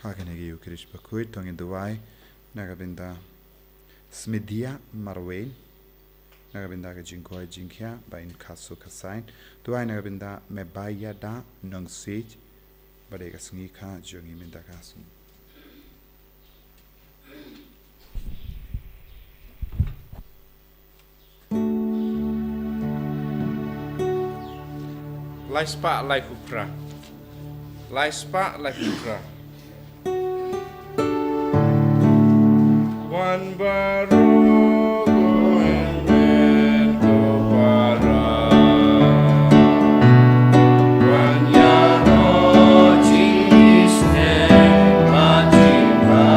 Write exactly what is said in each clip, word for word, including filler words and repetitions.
Ha kane ka Ïukharist bakhuid to ngin duwai na ka bynta Smidia Marwein, na ka bynta ka jingkoit jingkhiah ba in khasu khasain. Duwai na ka bynta Mebaïada Nongsiej, ba dei ka sngi kha jong ngi mynta ka sngi. Lai spah lai phra. Lai spah lai phra. Wan baroh ko hynmen ko para. Wan ïaroh jingïaseng bad jingbha.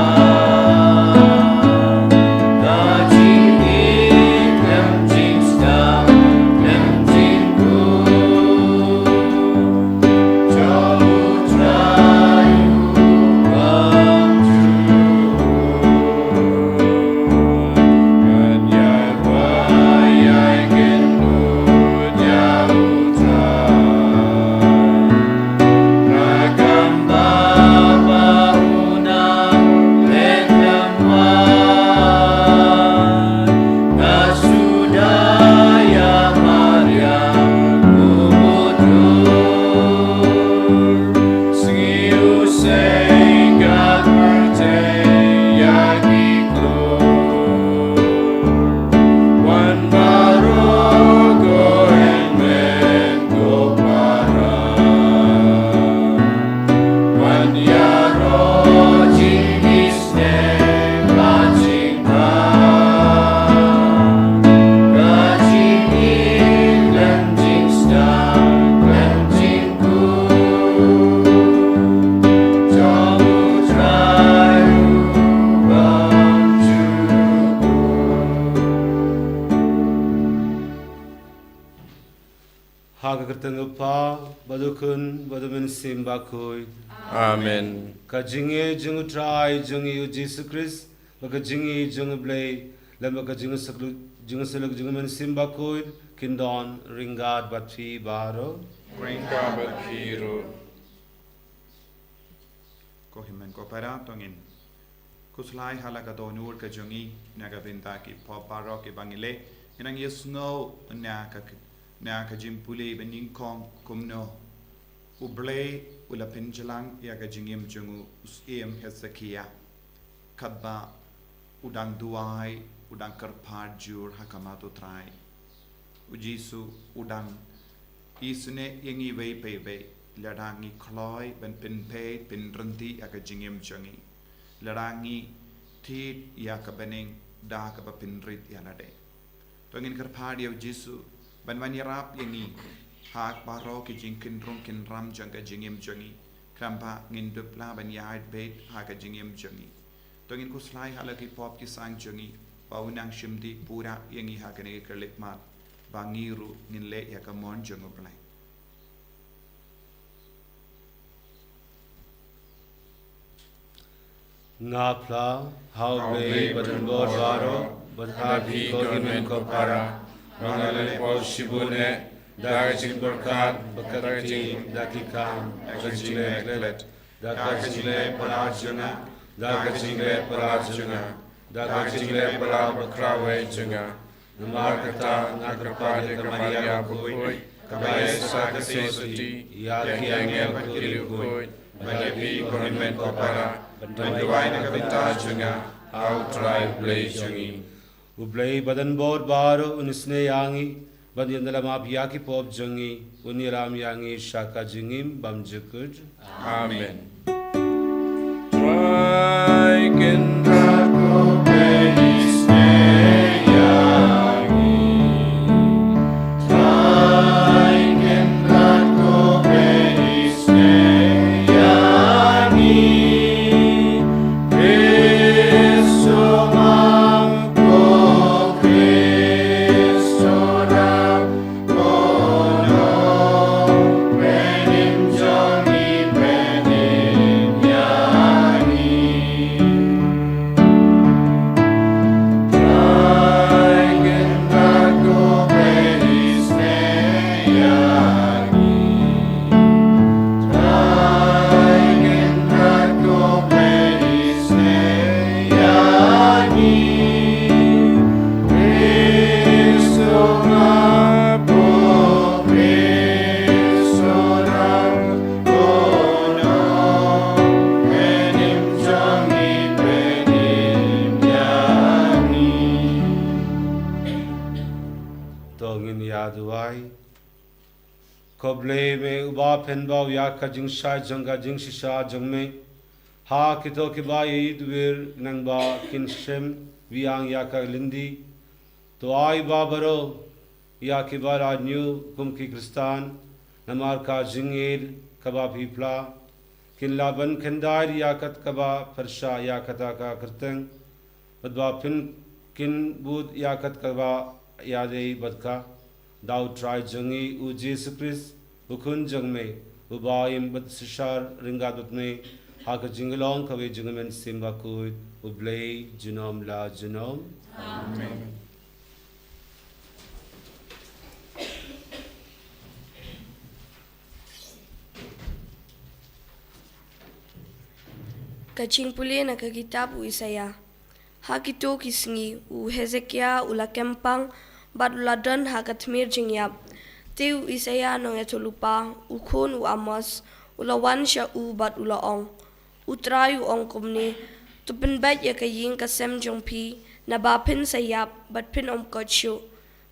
Ha ka kyrteng u Kpa, bad u Khun, bad u Mynsiem Bakhuid. Amen. Ka jingïeit jong u Trai jong ngi u Jisu Khrist, bad ka jingïeit jong u Blei, lem bad ka jingïasuk, jingïasyllok jong u Mynsiem Bakhuid, kin don ryngkat bad phi baroh. Ryngkat bad phi ruh. Ko hynmen ko para, to ngin khuslai ha la ka dohnud ka jong ngi na ka bynta ki pop baroh kiba ngi leh. Ngin nang ïasngew na ka, na ka jingpule ba nyngkong kumno U Blei u la pynjlan ïa ka jingim jong u syiem Hesekiah. Katba u dang duwai, u dang kyrpad jur ha khmat u Trai. U Jisu u dang isynei ïa ngi iwei pa iwei, lada ngi kloi ban pynpeit pynryntih ïa ka jingim jong ngi, lada ngi thied ïa ka bneng da kaba pynrit ïa lade. To ngin kyrpad ïa u Jisu ban wan ïarap ïa ngi ha baroh ki jingkynrung kynram jong ka jingim jong ngi, khnang ba ngin dup lah ban ïaid beit ha ka jingim jong ngi. To ngin khuslai ha la ki pop ki sang jong ngi, ba u nang shim dih pura ïa ngi ha kane ka khyllipmat, ba ngi ruh ngin leh ïa ka mon jong U Blei. Nga phla ha U Blei Badonbor baroh, bad ha phi ko hynmen ko para, ba nga la leh pop shibun eh, da ka jingpyrkhat, bad ka ktien, da ki kam, da ka jingleh klet, da ka jingleh palat jong nga, da ka jingleh palat jong nga, da ka jingleh palat bakhraw eh jong nga. Namar kata nga kyrpad ïa ka Maria bakhuid, kaba ïeit sa ka Sositi, ïa ki angel bad ki riewkhuid, bad ïa phi ko hynmen ko para, ban duwai na ka bynta jong nga ha U Trai U Blei jong ngi. U Blei Badonbor baroh un isynei ïa ngi, ban ïalam ïa ki pop jong ngi, un ïalam ïa ngi sha ka jingim bymjukut. Amen. Trai Kynrad ko pynïasnei ïa ngi. Trai Kynrad ko pynïasnei ïa ngi. Khrist u wan, ko Khrist u wan. Ngin ïa duwai. Ko Blei me uba pynbna ïa ka jingshai jong ka jingshisha jong me ha kito kiba ïeit wir, nangba kin shem biang ïa ka lynti. To ai ba baroh ïa kiba la ñiew kum ki Khristan namar ka jingïeit kaba phi phla, kin lah ban khyndai ïa kat kaba pyrshah ïa kata ka kyrteng, bad ba phin kin bud ïa kat kaba ïadei bad ka. Da U Trai jong ngi U Jisu Khrist, U Khun jong me, uba im bad synshar ryngkat bad me ha ka jinglong kawei jong U Mynsiem Bakhuid, U Blei junom la junom. Amen. Ka jingpule na ka kitab u Isaïah. Ha kito ki sngi u Hezekiah u la kyrpang bad u la don ha ka tmier jingïap. Te u Isaïah nongïathuhlypa, u khun u Amoz, u la wan sha u bad u la ong, U Trai u ong kumne: To pynbeit ïa ka ïing ka sem jong phi, naba phin sa ïap bad phin ym koit shuh.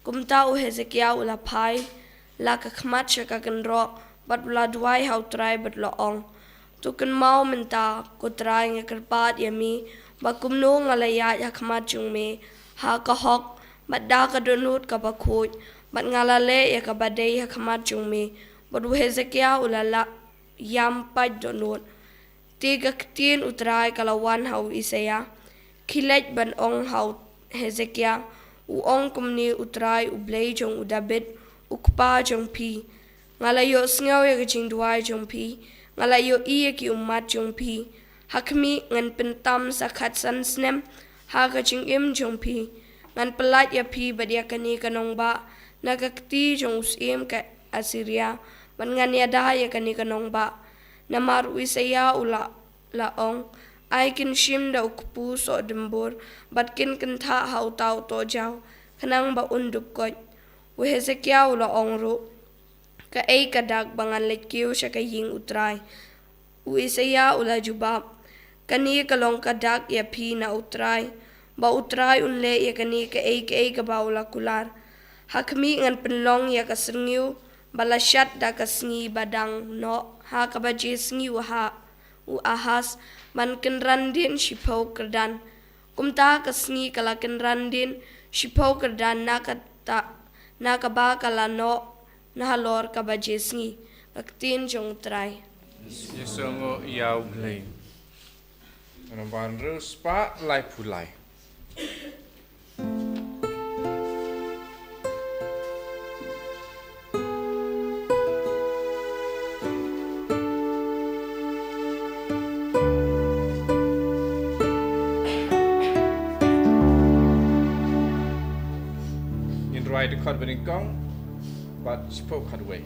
Kumta u Hezekiah u la phai la ka khmat sha ka kynroh bad u la duwai ha U Trai bad u la ong, To kynmaw mynta, ko Trai, nga kyrpad ïa me ba kumno nga la ïaid ha khmat jong me ha ka hok bad da ka dohnud kaba khuid, bad nga la leh ïa kaba dei ha khmat jong me. Bad u Hezekiah u la lah ïam pait dohnud. Te ka ktien U Trai ka la wan ha u Isaïah: Khie leit ban ong ha u Hezekiah, u ong kumne U Trai, U Blei jong u Dabid, u kpa jong phi: Nga la ïohsngew ïa ka jingduwai jong phi, nga la ïohi ïa ki ummat jong phi. Ha khmih, ngan pyntam sa khatsan snem ha ka jingim jong phi. Ngan pyllait ïa phi bad ïa kane ka nongbah na ka kti jong u syiem ka Assyria, bad ngan ïada ïa kane ka nongbah. Namar u Isaïah u la la ong, Ai kin shim da u kpu soh dymbur bad kin kynthah ha uta u tohjaw, khnang ba un dup koit. U Hezekiah u la ong ruh, Kaei ka dak ba ngan leit kiew sha ka ïing U Trai? U Isaïah u la jubab, Kane ka long ka dak ïa phi na U Trai, ba U Trai un leh ïa kane kaei kaei kaba u la kular. Ha khmih, ngan pynlong ïa ka syrngiew ba la shad da ka sngi ba dang noh ha ka baje sngi u ha u Ahaz, ban kynran dien shiphew kyrdan. Kumta ka sngi ka la kynran dien shiphew kyrdan na kata, na kaba ka la noh na halor ka baje sngi. Ka ktien jong U Trai. Ïasngewbha ïa U Blei. Ngan wan rus pat lai pulai. Ngin rwai dkhot banyngkong bad shiphew khatwei.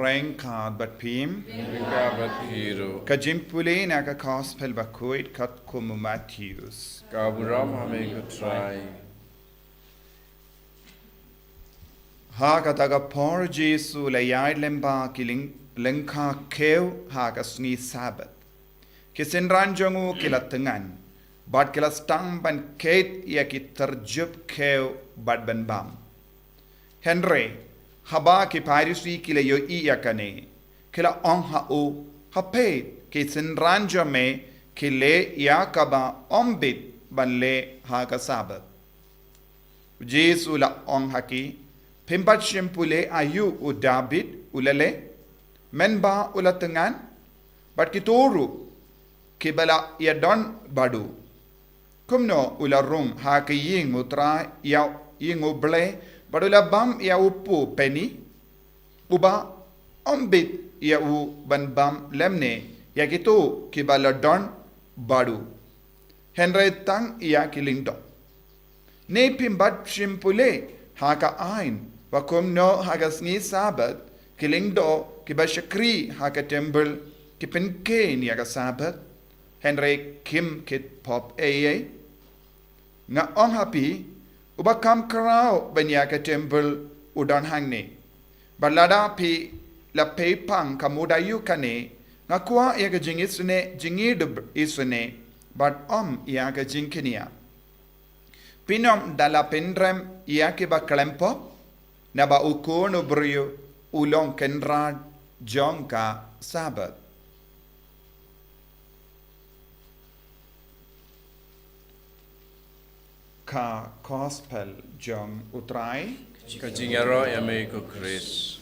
Ryngkat bad phi. Ryngkat bad phi ruh. Ka jingpule na ka Gospel bakhuid katkum u Mathaios. Ka burom ha me ko Trai. Ha kata ka por Jisu u la ïaid lyngba ki lyng-, lyngkha kiew ha ka sngi Sabbath. Ki synran jong u ki la thngan, bad ki la sdang ban keit ïa ki tyrjup kiew bad ban bam. Hynrei, haba ki Pharisi ki la ïohi ïa kane, ki la ong ha u, ha phi, ki synran jong me, ki leh ïa kaba ym bit ban leh ha ka Sabbath. U Jisu u la ong ha ki, phim pat shym pule aïu u Dabid u la leh, mynba u la thngan, bad kito ruh, kiba la ïadon bad u. Kumno u la rung ha ka ïing u Trai ïa ïing u Blei, bad u la bam ïa u pu peni, uba ym bit ïa u ban bam lymne ïa kito kiba la don bad u. Hynrei tang ïa ki lyngdoh. Ne phim pat shym pule ha ka aiñ, ba kumno ha ka sngi Sabbath, ki lyngdoh kiba shakri ha ka templ, ki pynkheiñ ïa ka Sabbath, hynrei kim kit pop ei ei. Nga ong ha phi, uba kham khraw ban ïa ka templ u don hangne. Bad lada phi la peit pang ka mut aïu kane, nga kwah ïa ka jingisynei, jingïeit isynei, bad ym ïa ka jingkñia. Phin ym da la pynrem ïa kiba khlem pop, naba u Khun u briew u long Kynrad jong ka Sabbath. Ka Gospel jong u Trai. Ka jingïaroh ïa me ko Khrist.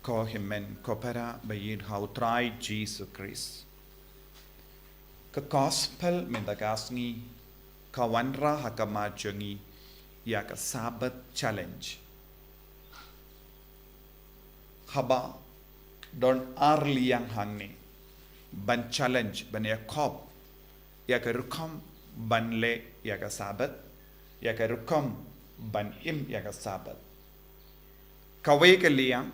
Ko hynmen ko para ba ïeit ha u Trai Jisu Khrist. Ka Gospel mynta ka sngi ka wanrah ha khmat jong ngi ïa ka Sabbath challenge. Haba don ar liang hangne ban challenge, ban ïakhop ïa ka rukom ban leh ïa ka Sabbath, ïa ka rukom ban im ïa ka Sabbath. Kawei ka liang,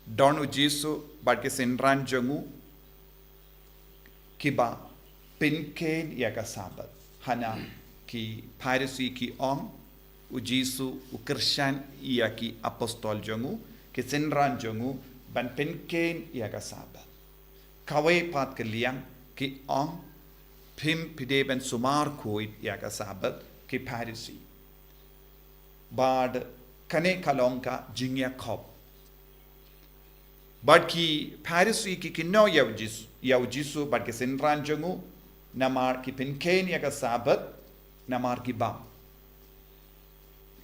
don u Jisu bad ki synran jong u kiba pynkheiñ ïa ka Sabbath. Hana ki Pharisi ki ong, u Jisu u kyrshan ïa ki apostol jong u, ki synran jong u, ban pynkheiñ ïa ka Sabbath. Kawei pat ka liang ki ong, phim phi dei ban sumar khuid ïa ka Sabbath, ki Pharisi. Bad kane ka long ka jingïakhop. Bad ki Pharisi ki kynnoh ïa u Jisu, ïa u Jisu bad ki synran jong u, namar ki pynkheiñ ïa ka Sabbath, namar ki bam.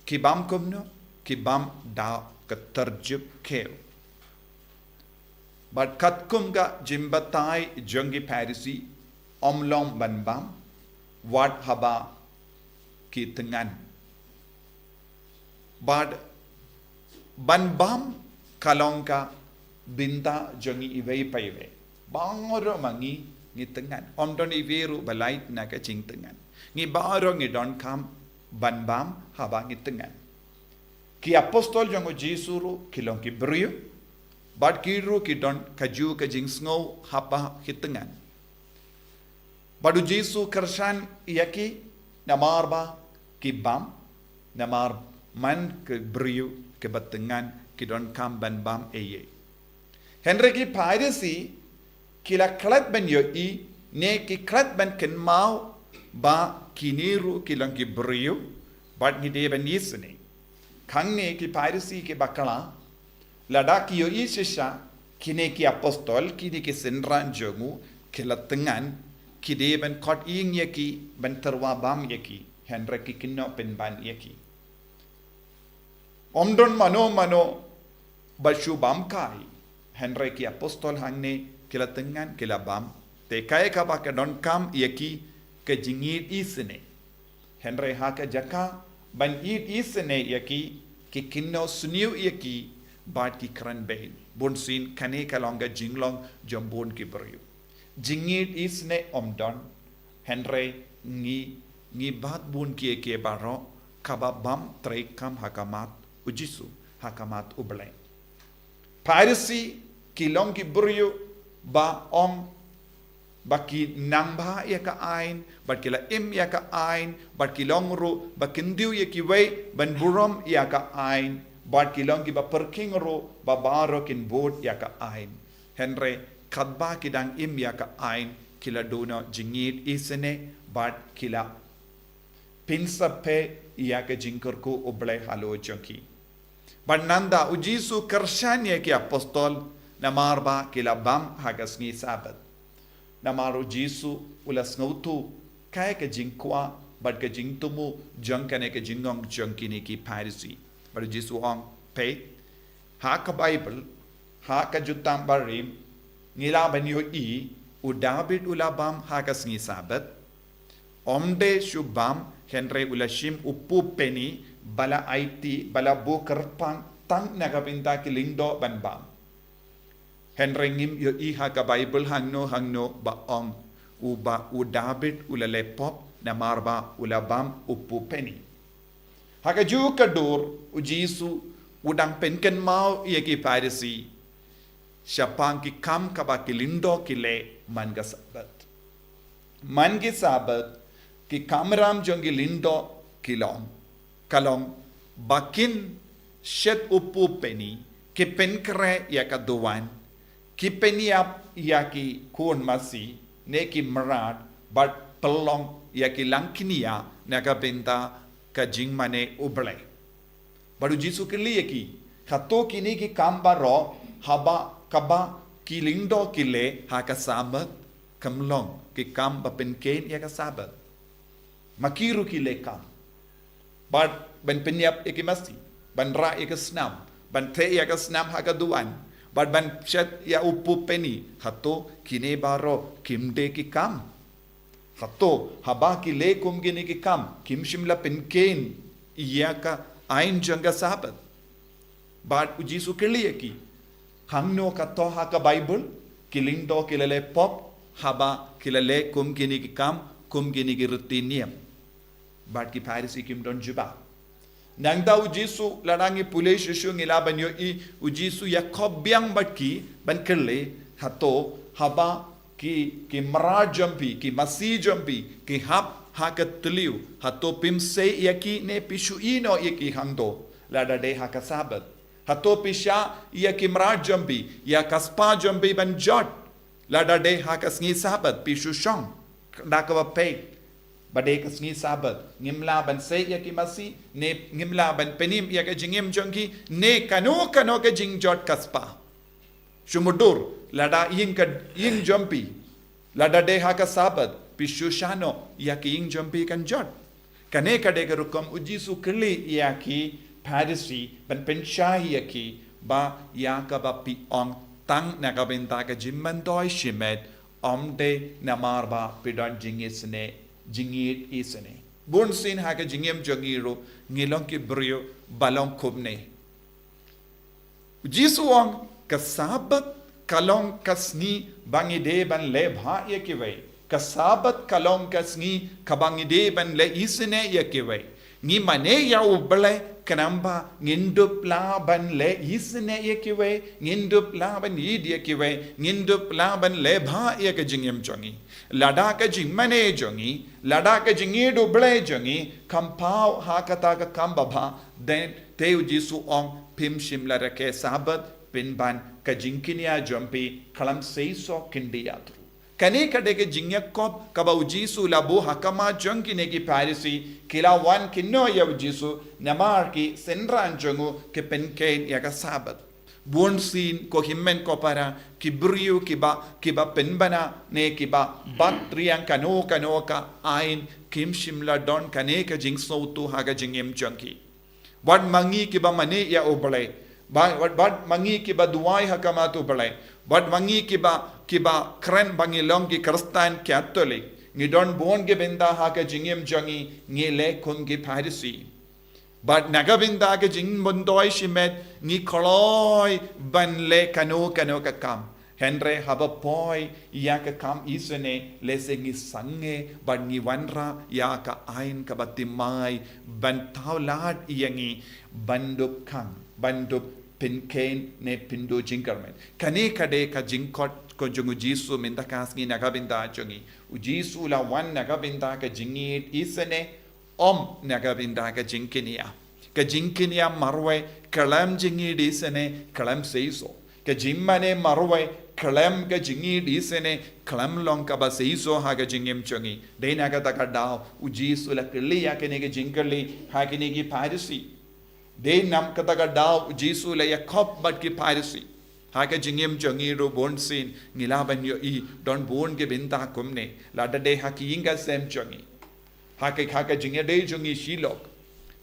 Ki bam kumno, ki bam da ka tyrjup kiew. Bad katkum ka jingbatai jong ki Pharisi, ym long ban bam, wat haba ki thngan. Bad ban bam ka long ka bynta jong ngi iwei pa iwei. Baroh ma ngi ngi thngan. Ym don iwei ruh ba lait na ka jingthngan. Ngi baroh ngi donkam ban bam haba ngi thngan. Ki apostol jong u Jisu ruh ki long ki briew. Bad ki ruh ki don kajuh ka jingsngew haba ki thngan. Bad u Jisu kyrshan ïa ki namar ba ki bam, namar man ki briew kiba thngan ki donkam ban bam ei ei. Hynrei ki Pharisi ki la klet ban ïohi ne ki klet ban kynmaw ba kine ruh ki long ki briew bad ngi dei ban isynei. Hangne ki Pharisi ki bakla, lada ki ïohi shisha kine ki apostol, kine ki synran jong u ki la thngan, ki dei ban khot ïing ïa ki, ban tyrwa bam ïa ki, hynrei ki kynnoh pynban ïa ki. Ym don mano mano ba shu bam kai, hynrei ki apostol hangne ki la thngan, ki la bam. Te kaei kaba ka donkam ïa ki, ka jingïeit isynei. Hynrei ha ka jaka ban ïeit isynei ïa ki, ki kynnoh sniew ïa ki bad ki kren beiñ. Bunsien kane ka long ka jinglong jong bun ki briew. Jingïeit isynei ym don, hynrei ngi Ngi bat bun kiei kiei baroh kaba bam treikam ha khmat u Jisu, ha khmat u Blei. Pharisi ki long ki briew ba ong ba ki nang bha ïa ka aiñ, bad ki la im ïa ka aiñ, bad ki long ruh ba kyntiew ïa kiwei ban burom ïa ka aiñ, bad ki long kiba pyrkhing ruh ba baroh kin bud ïa ka aiñ. Hynrei katba ki dang im ïa ka aiñ, ki la duh noh jingïeit isynei, bad ki la pynsaphriang ïa ka jingkyrkhu u Blei halor jong ki. Bad nangta u Jisu kyrshan ïa ki apostol namar ba ki la bam ha ka sngi Sabbath. Namar u Jisu u la sngewthuh kaei ka jingkwah bad ka jingthmu jong kane ka jingong jong kine ki Pharisi. Bad u Jisu u ong, peit, ha ka Baibl, ha ka Jutang Barim, ngi lah ban ïohi, u Dabid u la bam ha ka sngi Sabbath. Ym dei shu bam, hynrei u la shim u pu peni ba la aiti, ba la buh kyrpang tang na ka bynta ki lyngdoh ban bam. Hynrei ngim ïohi ha ka Baibl hangno hangno ba ong u ba u Dabid u la leh pop namar ba u la bam u pu peni. Ha kajuh ka dur u Jisu u dang pynkynmaw ïa ki Pharisi shaphang ki kam kaba ki lyngdoh ki leh man ka Sabbath. Man ki Sabbath, ki kamram jong ki lyngdoh ki long, ka long ba kin shet u pu peni, ki pynkhreh ïa ka duwan, ki pynïap ïa ki khun masi ne ki mrad, bad pynlong ïa ki langknia na ka bynta ka jingmane u Blei. Bad u Jisu u kylli ïa ki, hato kine ki kam baroh haba kaba ki lyngdoh ki leh ha ka Sabbath kam long ki kam ba pynkheiñ ïa ka Sabbath? Ma ki ruh ki leh kam. Bad ban pynïap ïa ki masi, ban rah ïa ka snam, ban theh ïa ka snam ha ka duwan, bad ban shet ïa u pu peni, hato kine baroh kim dei ki kam? Hato haba ki leh kum kine ki kam, kim shym la pynkheiñ ïa ka aiñ jong ka Sabbath? Bad u Jisu u kylli ïa ki, hangno kato ha ka Baibl ki lyngdoh ki la leh pop haba ki la leh kum kine ki kam, kum kine ki riti niam? Bad ki Pharisi kim don jubab. Nangta u Jisu, lada ngi pule shuh shuh ngi lah ban ïohi, u Jisu u ïakhop biang bad ki ban kylli, hato haba ki, ki mrad jong phi, ki masi jong phi ki hap ha ka thliew, hato phim sei ïa ki ne phi shu ïehnoh ïa ki hangto lada dei ha ka Sabbath? Hato phi shah ïa ki mrad jong phi, ïa ka spah jong phi ban jot lada dei ha ka sngi Sabbath, phi shu shong da kaba peit ba dei ka sngi Sabbath? Ngim lah ban sei ïa ki masi, ne ngim lah ban pynim ïa ka jingim jong ki, ne kano kano ka jingjot ka spah? Shu mutdur, lada ïing ka, ïing jong phi, lada dei ha ka Sabbath, phi shu shah noh ïa ka ïing jong phi kan jot? Kane ka dei ka rukom u Jisu u kylli ïa ki Pharisi ban pynshai ïa ki ba ïa kaba phi ong tang na ka bynta ka jingmyntoi shimet, ym dei namar ba phi don jingisynei, jingïeit isynei. Bunsien ha ka jingim jong ngi ruh ngi long ki briew ba long kumne. U Jisu u ong, ka Sabbath ka long ka sngi ba ngi dei ban leh bha ïa kiwei. Ka Sabbath ka long ka sngi kaba ngi dei ban leh isynei ïa kiwei. Ngi mane ïa u Blei khnang ba ngin dup lah ban leh isynei ïa kiwei, ngin dup lah ban ïeit ïa kiwei, ngin dup lah ban leh bha ïa ka jingim jong ngi. Lada ka jingmane jong ngi, lada ka jingïeit u Blei jong ngi kam paw ha kata ka kam babha, te u Jisu u ong, phim shym la rakhe Sabbath pynban ka jingkñia jong phi, khlem sei soh khyndiat ruh. Kane ka dei ka jingïakhop kaba u Jisu u la buh ha khmat jong kine ki Pharisi, ki la wan kynnoh ïa u Jisu namar ki synran jong u ki pynkheiñ ïa ka Sabbath. Bunsien ko hynmen ko para, ki briew kiba, kiba pynbna ne kiba bat riang kano kano ka aiñ kim shym la don kane ka jingsngewthuh ha ka jingim jong ki. Bad ma ngi kiba mane ïa u Blei, bad, bad, bad ma ngi kiba duwai ha khmat u Blei, bad ma ngi kiba, kiba kren ba ngi long ki Khristan Katholik, ngi don bun ki bynta ha ka jingim jong ngi, ngi leh kum ki Pharisi. Bad na ka bynta ka jingmyntoi shimet ngi kloi ban leh kano kano ka kam. Hynrei haba poi ïa ka kam isynei, lehse ngi sangeh bad ngi wanrah ïa ka aiñ kaba thymmai ban thaw lad ïa ngi ban dup khang, ban dup pynkheiñ ne pynduh jingkyrmen. Kane ka dei ka jingkhot ka jong u Jisu mynta ka sngi na ka bynta jong ngi. U Jisu u la wan na ka bynta ka jingïeit isynei, ym na ka bynta ka jingkynïap. Ka jingkynïap marwei, khlem jingïeit isynei, khlem seisoh. Ka jingmane marwei, khlem ka jingïeit isynei, khlem long kaba seisoh ha ka jingim jong ngi. Dei na kata ka daw u Jisu u la kylli ïa kine ki jingkylli ha kine ki Pharisi. Dei na kata ka daw u Jisu u la ïakhop bad ki Pharisi. Ha ka jingim jong ngi ruh bunsien ngi lah ban ïohi don bun ki bynta kumne, lada dei ha ki ïing ki sem jong ngi, ha ka, ha ka jingïadei jong ngi shilok,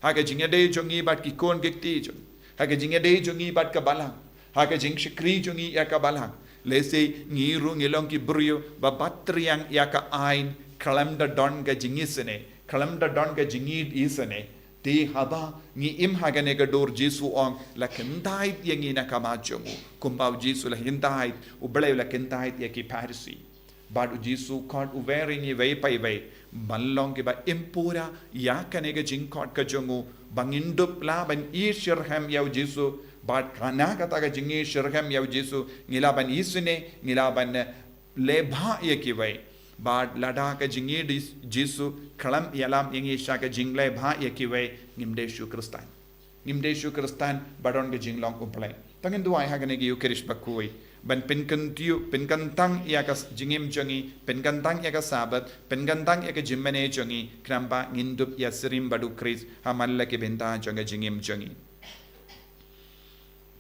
ha ka jingïadei jong ngi bad ki khun ki kti jong ngi, ha ka jingïadei jong ngi bad ka balang, ha ka jingshakri jong ngi ïa ka balang. Lehse ngi ruh ngi long ki briew ba bat triang ïa ka aiñ, khlem da don ka jingisynei, khlem da don ka jingïeit isynei. Te haba ngi im ha kane ka dur, Jisu u ong, la kyntait ïa ngi na ka mat jong u, kumba u Jisu u la kyntait, U Blei u la kyntait ïa ki Pharisi. Bad u Jisu u khot uwei ïa ngi iwei pa iwei ban long kiba im pura ïa kane ka jingkhot ka jong u, ba ngin dup lah ban ïeit shitrhem ïa u Jisu. Bad na kata ka jingïeit shitrhem ïa u Jisu ngi lah ban isynei, ngi lah ban, eh, leh bha ïa kiwei. Bad lada ka jingïeit Jisu khlem ïalam ïa ngi sha ka jingleh bha ïa kiwei, ngim dei shuh Khristan. Ngim dei shuh Khristan ba don ka jinglong U Blei. To ngin duwai ha kane ka Ïukharist bakhuid ban pynkyntiew, pynkyntang ïa ka jingim jong ngi, pynkyntang ïa ka Sabbath, pynkyntang ïa ka jingmane jong ngi, khnang ba ngin dup ïasyriem bad u Khrist ha man la ki bynta jong ka jingim jong ngi.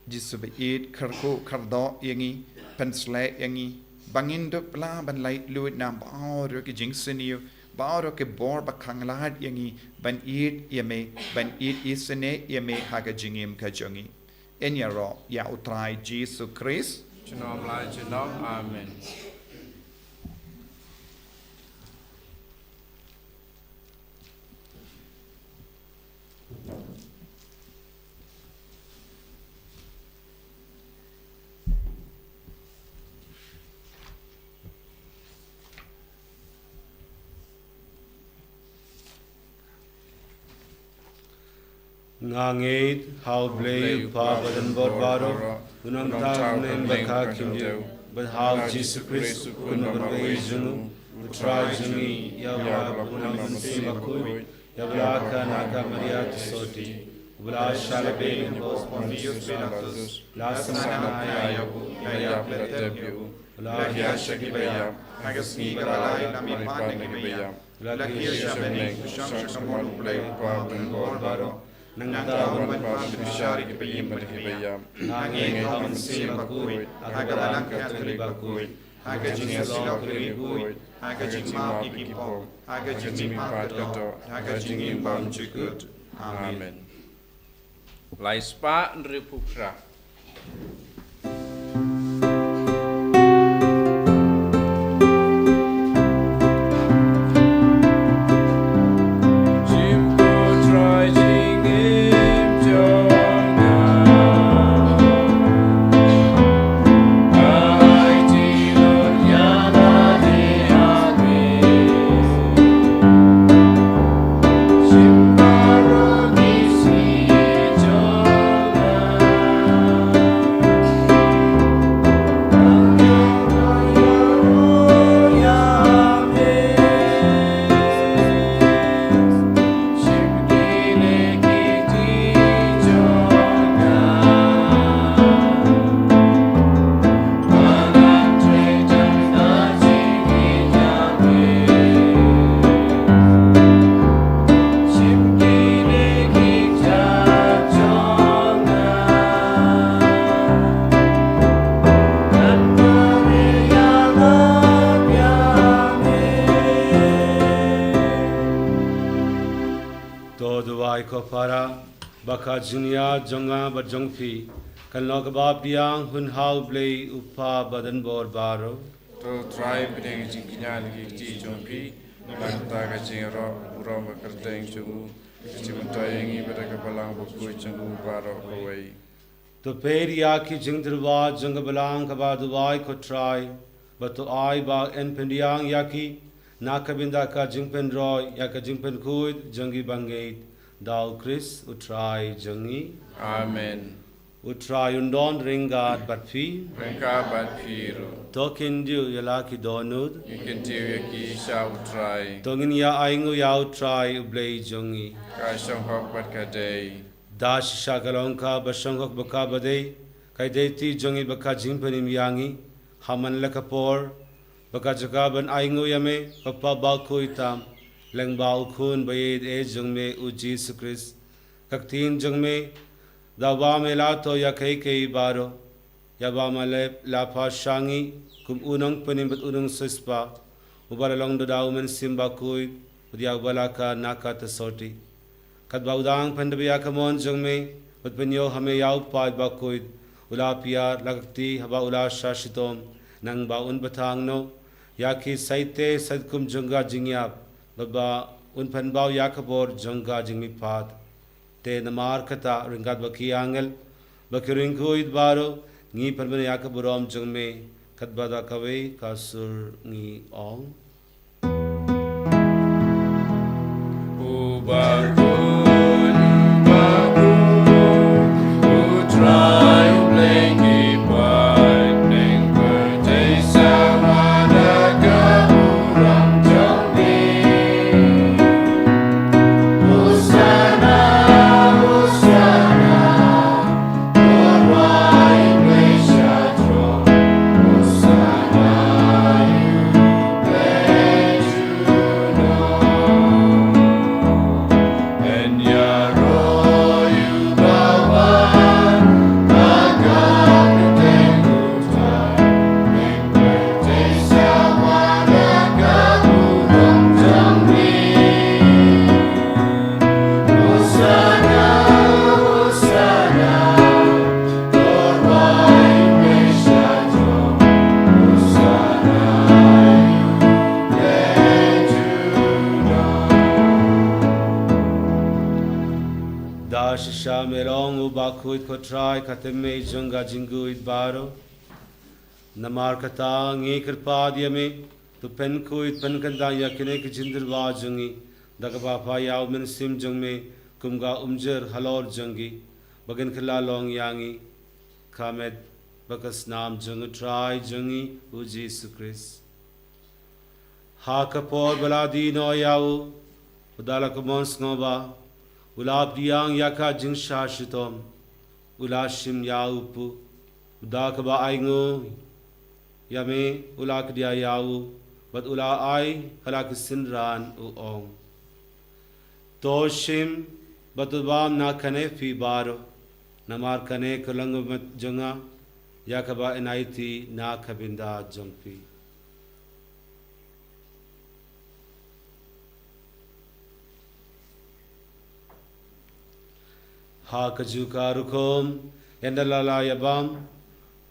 Jisu ba ïeit, kyrkhu kyrdoh ïa ngi, pynshlei ïa ngi ba ngin dup lah ban laitluid na baroh ki jingsniew, baroh ki bor ba khanglad ïa ngi ban ïeit ïa me, ban ïeit isynei ïa me ha ka jingim ka jong ngi. Yn ïaroh ïa U Trai Jisu Khrist. Junom la junom. Amen. Nga ngeit ha U Blei U Kpa badonbor baroh, u nongthaw bneng bad kham khyndew, bad ha U Jisu Khrist u Khun ba marwei jong u, U Trai jong ngi, ïalap bad U Nongpynim Bakhuid, ïa ba la kha na ka Maria Theisotti, u ba la shah lade na ka bor Pontius Pilatus, la sah na ka kynta, la ïap, la tep ïa u, la hiar sha kiba ïap, ha ka sngi kaba lai la mihpat na kiba ïap, la kiew sha bneng, u shong sha ka mon U Blei U Kpa badonbor baroh. Nangta un wan ban bishar ïa kiba im bad kiba ïap. Nga ngeit ha U Mynsiem Bakhuid, ha ka Balang Katholik bakhuid, ha ka jingïasyllok ri khuid, ha ka jingmap ïa ki pop, ha ka jingmihpat ka doh, ha ka jingim bymjukut. Amen. Lai spah hynriewphew phra. To duwai ko para, ba ka jingïaid jong nga bad jong phi kan long kaba biang hun ha U Blei U Kpa badonbor baroh. To Trai, pdiang jingkñia na ki kti jong phi, na ka bynta ka jingïaroh burom bad kyrteng jong u, ka jingmyntoi ïa ngi bad ïa ka Balang bakhuid jong u baroh kawei. To peit ïa ki jingtyrwa jong ka balang kaba duwai, ko Trai, bad to ai ba yn pyndiang ïa ki na ka bynta ka jingpynroi ïa ka jingpynkhuid jong ki bangeit, da U Khrist U Trai jong ngi. Amen. U Trai un don ryngkat bad phi. Ryngkat bad phi ruh. To kin duh ïa la ki dohnud. Ngi kyntiew ïa ki sha U Trai. To ngin ïa ainguh ïa U Trai U Blei jong ngi. Ka shong hok bad ka dei. Da shisha ka long kaba shong hok bad kaba dei, ka ïeit jong ngi bad ka jingpynim ïa ngi, ha man la ka por, bad ka jaka ban ainguh ïa me, Kpa bakhuid tam, lyngba U Khun baïeit jong me U Jisu Khrist. Ka ktien jong me, da ba me la thoh ïa kiei kiei baroh, ïa ba ma lep la pha sha ngi, kum u nongpynim bad u nongsiewspah, uba la long da U Mynsiem Bakhuid, bad ïa uba la ka na ka ta soti. Katba u dang pyndep ïa ka mon jong me, bad pynïoh ha me ïa U Kpa Bakhuid, u la pdiang la ka kti haba u la shah shitom, nang ba un bthang noh ïa ki saite sait kum jong ka jingïap, bad ba un pynbaw ïa ka bor jong ka jingmihpat. Te namar kata, ryngkat bad ki angel bad ki riewkhuid baroh, ngi pynbna ïa ka burom jong me, katba da kawei ka sur ngi ong. U bakhuid, u bakhuid, U Trai U Blei ki paid, neng pyrthei sawa da ka burom jong me. Hosanna, Hosanna, U Trai U Blei sha throne. Hosanna, U Blei junom. Da shisha me long u bakhuid, ko Trai, ka tyngeh jong ka jingkhuid baroh. Namar kata ngi kyrpad ïa me, to pynkhuid pynkyntang ïa kine ki jingtyrwa jong ngi, da kaba pha ïa U Mynsiem jong me kum ka umjir halor jong ki, ba kin kylla long ïa ngi ka met bad ka snam jong U Trai jong ngi U Jisu Khrist. Ha ka por ba la die noh ïa u, u da la ka mon sngewbha, u la pdiang ïa ka jingshah shitom, u la shim ïa u paw, u da kaba ainguh ïa me, u la kdiah ïa u, bad u la ai ha la ki synran, u ong: To shim bad to bam na kane phi baroh, namar kane ka long ka met jong nga, ïa kaba yn aiti na ka bynta jong phi. Ha kajuh ka rukom, ynda la ïa bam,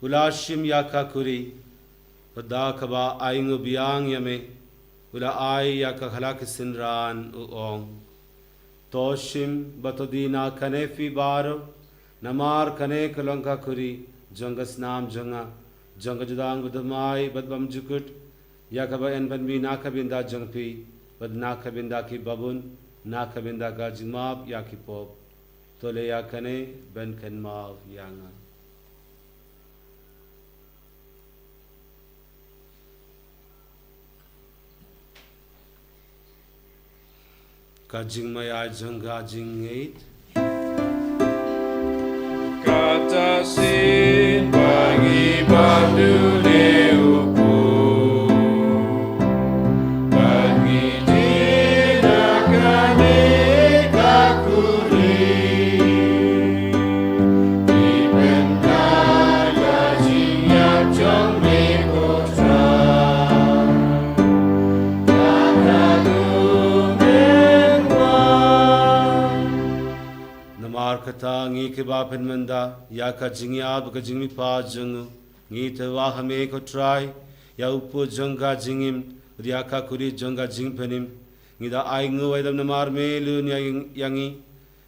u la shim ïa ka kuri, bad da kaba ainguh biang ïa me, u la ai ïa ka ha la ki synran, u ong: To shim bad to die na kane phi baroh, namar kane ka long ka kuri jong ka snam jong nga, jong ka jutang bathymmai bad bymjukut, ïa kaba yn pynmih na ka bynta jong phi, bad na ka bynta ki babun, na ka bynta ka jingmap ïa ki pop. To leh ïa kane ban kynmaw ïa nga. Ka jingmaïa jong ka jingngeit. Kata shisien ba ngi bam dune u paw, ba ngi die na kane ka kuri, ngi pynbna ïa ka jingïap jong me, ko Trai. Namar kata ngi kiba pynmynda ïa ka jingïap ka jingmihpat jong u, ngi tyrwa ha me, ko Trai, ïa u paw jong ka jingim, ïa ka kuri jong ka jingpynim. Ngi da ainguh ai dam namar me lun ïa, ïa ngi,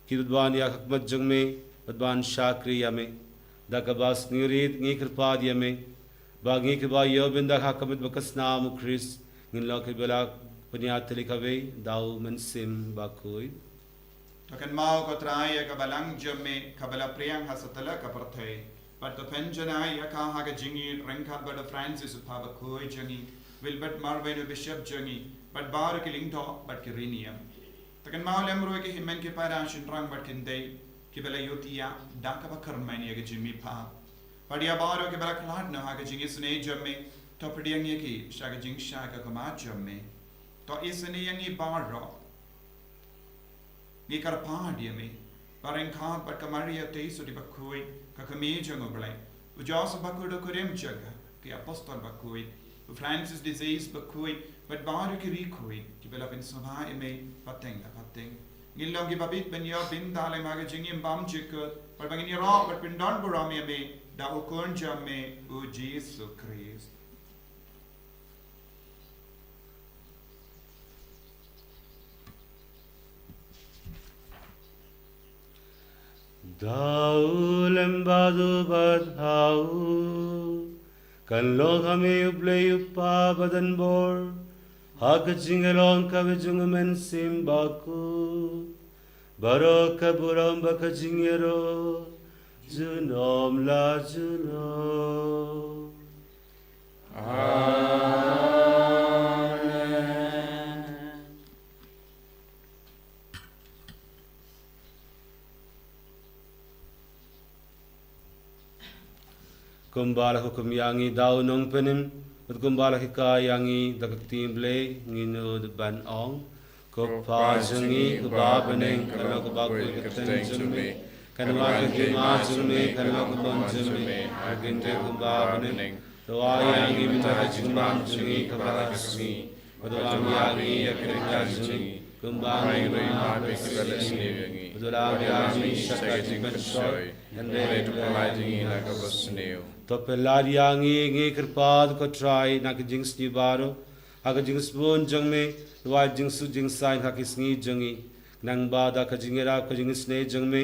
ki bad ban ïa ka khmat jong me, bad ban shakri ïa me. Da kaba sngewrit ngi kyrpad ïa me, ba ngi kiba ïoh bynta ha ka met bad ka snam u Khrist, ngin long kiba la pynïatylli kawei da u Mynsiem Bakhuid. To kynmaw ko Trai ïa ka balang jong me kaba la pdiang ha satlak ka pyrthei, bad to pynjanai ïa ka ha ka jingïeit ryngkat bad u Francis u kpa bakhuid jong ngi, Wilbert Marwei u Bishop jong ngi, bad baroh ki lyngdoh bad ki riewniam. To kynmaw lem ruh ïa ki hynmen ki para shynrang bad ki khyndai kiba la ïohthiah da kaba kyrmen ïa ka jingmihpat. Bad ïa baroh kiba la khlad noh ha ka jingisynei jong me, to pdiang ïa ki sha ka jingshai ka khmat jong me. To isynei ïa ngi baroh. Ngi kyrpad ïa me, ba ryngkat bad ka Maria Theisotti bakhuid, ka kmie jong u Blei, u Joseph bakhuid u kurim jong ka, ki apostol bakhuid, u Francis de Assisi bakhuid, bad baroh ki riewkhuid kiba la pynsngewbha ïa me pateng da pateng, ngin long kiba bit ban ïoh bynta lem ha ka jingim bymjukut, bad ba ngin ïaroh bad pyndonburom ïa me da u Khun jong me, u Jisu Khrist. Da u lem bad u bad ha u, kan long ha me u Blei u Kpa badan bor, ha ka jingïalong kaba jong u Mynsiem Bakhuid, baroh ka burom bad ka jingïaroh junom la junom. Amen. Kumba la hukum ïa ngi da u Nongpynim, bad kumba la hikai ïa ngi da ka ktien Blei, ngin nud ban ong: Ko Kpa jong ngi uba ha bneng, kan long kaba khuid ka kyrteng jong me, kan wan ka hima jong me, kan long ka mon jong me ha ka khyndew kumba ha bneng. To ai ïa ngi mynta ka jingbam jong ngi kaba ha ka sngi, bad to ai ïa ngi ïa ka jingkyrkhu jong ngi, kumba ngi ruh ngi map ïa kiba la sniew ïa ngi, bad to ïalam ïa ngi sha ka jingpynshoi, hynrei to pynlait ïa ngi na kaba sniew. To pynlait ïa ngi, ngi kyrpad ko Trai, na ka jingsniew baroh ha ka jingsbun jong me, to ai jingsuk jingsaiñ ha ki sngi jong ngi, khnang ba da ka jingïarap ka jingisynei jong me,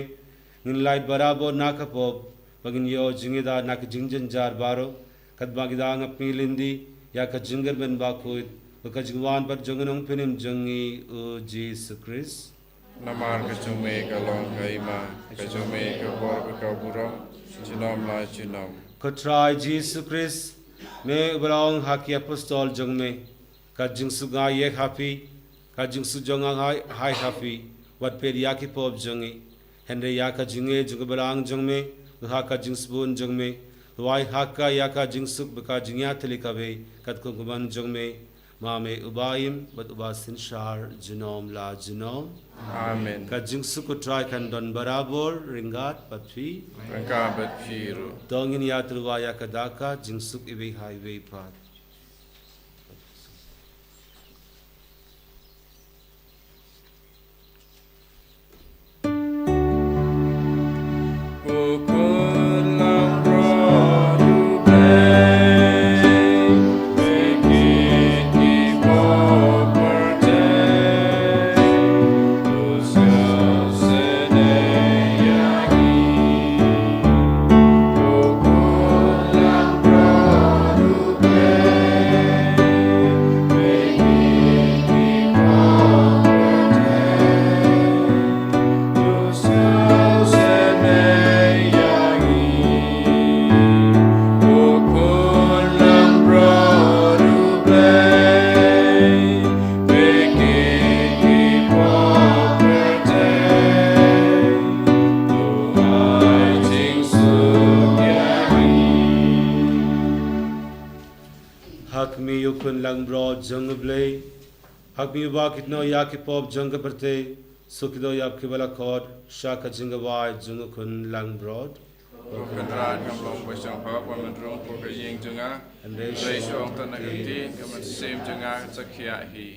ngin lait barabor na ka pop, ba ngin ïoh jingïada na ka jingjynjar baroh, katba ngi dang ap ngi lynti ïa ka jingkyrmen bakhuid, bad ka jingwan pat jong u Nongpynim jong ngi u Jisu Khrist. Namar ka jong me ka long ka hima, ka jong me ka bor bad ka burom, junom la junom. Ko Trai Jisu Khrist, me uba la ong ha ki apostol jong me: Ka jingsuk nga ïeh ha phi, ka jingsuk jong nga nga ai ha phi, wat peit ïa ki pop jong ngi, hynrei ïa ka jingïeit jong ka balang jong me, ha ka jingsbun jong me, to ai ha ka ïa ka jingsuk bad ka jingïatylli kawei, katkum ka mon jong me, ma me uba im bad uba synshar junom la junom. Amen. Ka jingsuk ko Trai kan don barabor ryngkat bad phi. Ryngkat bad phi ruh. To ngin ïatylli ïa ka da ka jingsuk iwei ha iwei pat. Ha kmie ïa u Khun langbrot jong u Blei, ha kmie uba kit noh ïa ki pop jong ka pyrthei, suk kito ïa kiba la khot sha ka jingkhawai jong u Khun langbrot. Ko Kynrad, ngam long ba shong pop, wat man rung ko ka ïing jong nga, hynrei shu ong tang na ka ktien, ka mynsiem jong nga kan sa khiah hi.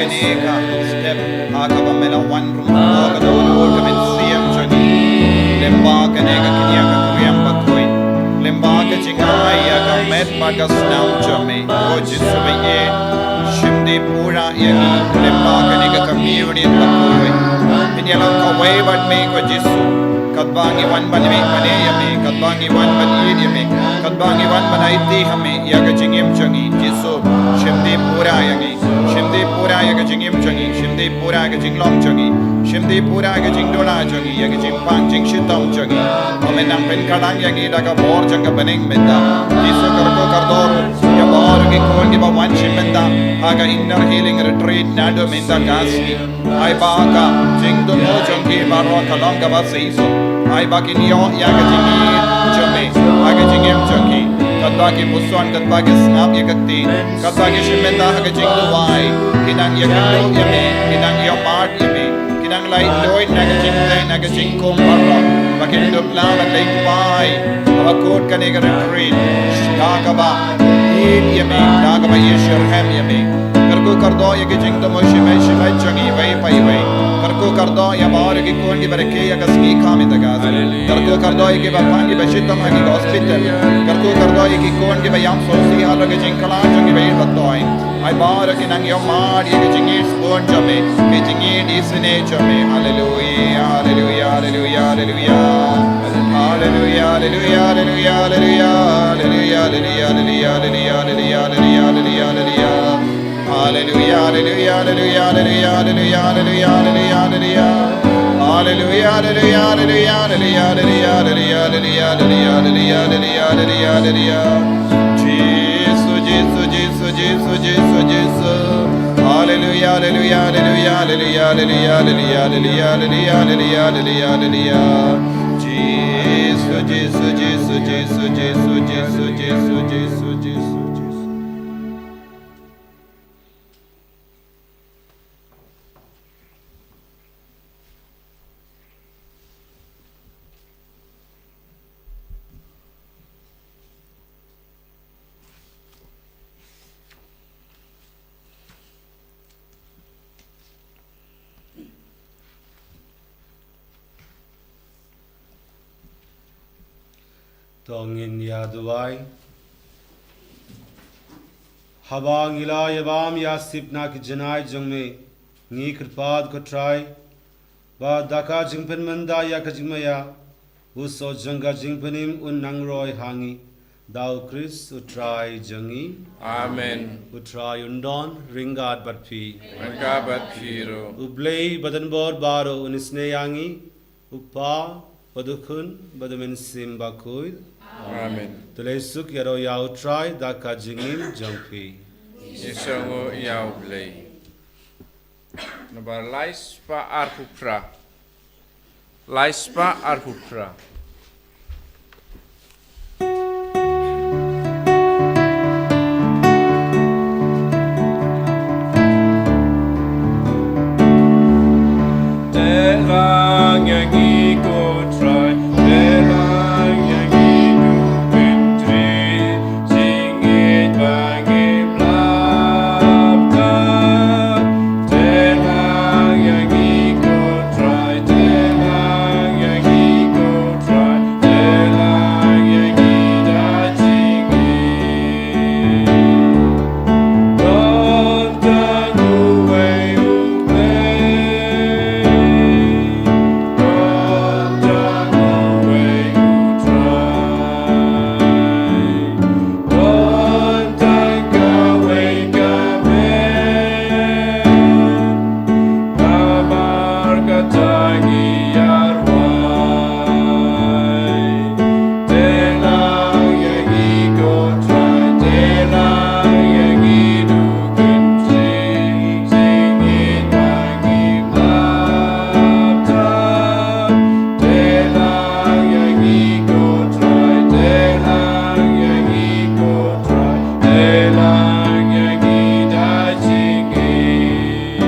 Kane ka step ha kaba me la wan rung ka dohnud ka mynsiem jong ngi. Lyngba kane ka kñia ka kuriam bakhuid, lyngba ka jingai ïa ka met bad ka snam jong me, ko Jisu ba ïeit, shim dih pura ïa ngi lyngba kane ka communion bakhuid. Ngin ïalong kawei bad me ko Jisu, katba ngi wan ban ïeit ïa me, katba ngi wan ban ïeit ïa me, katba ngi wan ban aiti ha me ïa ka jingim jong ngi. Jisu, shim dih pura ïa ngi. Shim dih pura ïa ka jingim jong ngi, shim dih pura ïa ka jinglong jong ngi, shim dih pura ïa ka jingduna jong ngi, ïa ka jingpang jingshitom jong ngi. Ba men nang pynkhlaiñ ïa ngi da ka bor jong ka bneng mynta. Jisu, kyrkhu kyrdoh ruh ïa baroh ki khun kiba wan shim mynta ha ka Inner Healing Retreat naduh mynta ka sngi. Ai ba ka jingthmu jong ki baroh ka long kaba shisha. Ai ba kin ïoh ïa ka jingïeit jong me ha ka jingim jong ki. Katba ki puson, katba ki sngap ïa ka ktien, katba ki shim bynta ha ka jingduwai, kin nang ïakynduh ïa me, kin nang ïohmad ïa me, kin nang lait luid na ka jingtei, na ka jingkhum baroh. Ba kin dup lah ban leit phai ha kut kane ka retreat da kaba ïeit ïa me, da kaba ïashitrhem ïa me. Kyrkhu kyrdoh ïa ki jingthmu shimet shimet jong ngi iwei pa iwei. Kyrkhu kyrdoh ïa baroh ki khun kiba rakhe ïa ka sngi kham mynta ka sngi. Kyrkhu kyrdoh ïa kiba pang kiba shitom ha ki hospital. Kyrkhu kyrdoh ïa ki khun kiba ïam sngewsih halor ka jingkhlaiñ jong kiba ïeit ba thoh. Ai baroh kin nang ïohmad ïa ka jingïeit sbun jong me, ka jingïeit isynei jong me. Haleluia, haleluia, haleluia, haleluia. Haleluia, haleluia, haleluia, haleluia. Haleluia, haleluia, haleluia, haleluia, haleluia, haleluia. Haleluia, haleluia, haleluia, haleluia, haleluia, haleluia, haleluia. Haleluia, haleluia, haleluia, haleluia, haleluia, haleluia, haleluia, haleluia, haleluia, haleluia. Jisu, Jisu, Jisu, Jisu, Jisu, Jisu. Haleluia, haleluia, haleluia, haleluia, haleluia, haleluia, haleluia, haleluia, haleluia, haleluia. Jisu, Jisu, Jisu, Jisu, Jisu, Jisu, Jisu, Jisu, Jisu, Jisu. To ngin ïa duwai. Haba ngi la ïa bam ïa sip na ki janai jong me, ngi kyrpad ko Trai, ba da ka jingpynmynda ïa ka jingmaïa, u soh jong ka jingpynim un nang roi ha ngi, da u Khrist u Trai jong ngi. Amen. U Trai un don ryngkat bad phi. Ryngkat bad phi ruh. U Blei badonbor baroh un isynei ïa ngi, u Kpa, bad u Khun, bad u Mynsiem Bakhuid. Amen. To leit suk ïaroh ïa u Trai da ka jingim jong phi. Ngi sngewnguh ïa u Blei. Nambar lai spah arphew phra. Lai spah arphew phra. Te lang ïa ngi ko Trai, te lang ïa ngi, du Kynrad, jingngeit ba ngim lap tam. Te lang ïa ngi ko Trai, te lang ïa ngi ko Trai, te lang ïa ngi da jingngeit. Don tang uwei u Blei. Don tang uwei u Trai. Don tang kawei ka met. Namar kata ngi ïa rwai. Te lang ïa ngi ko Trai, te lang ïa ngi, du Kynrad, jingngeit ba ngim lap tam. Te lang ïa ngi ko Trai, te lang ïa ngi ko Trai, te lang ïa ngi da jingngeit.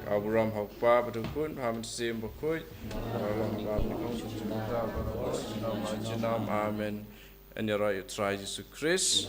Ka burom ha u Kpa bad u Khun bad u Mynsiem Bakhuid. Ka long ba ni kong junom. Amen. Yn ïaroh ïa u Trai Jisu Khrist.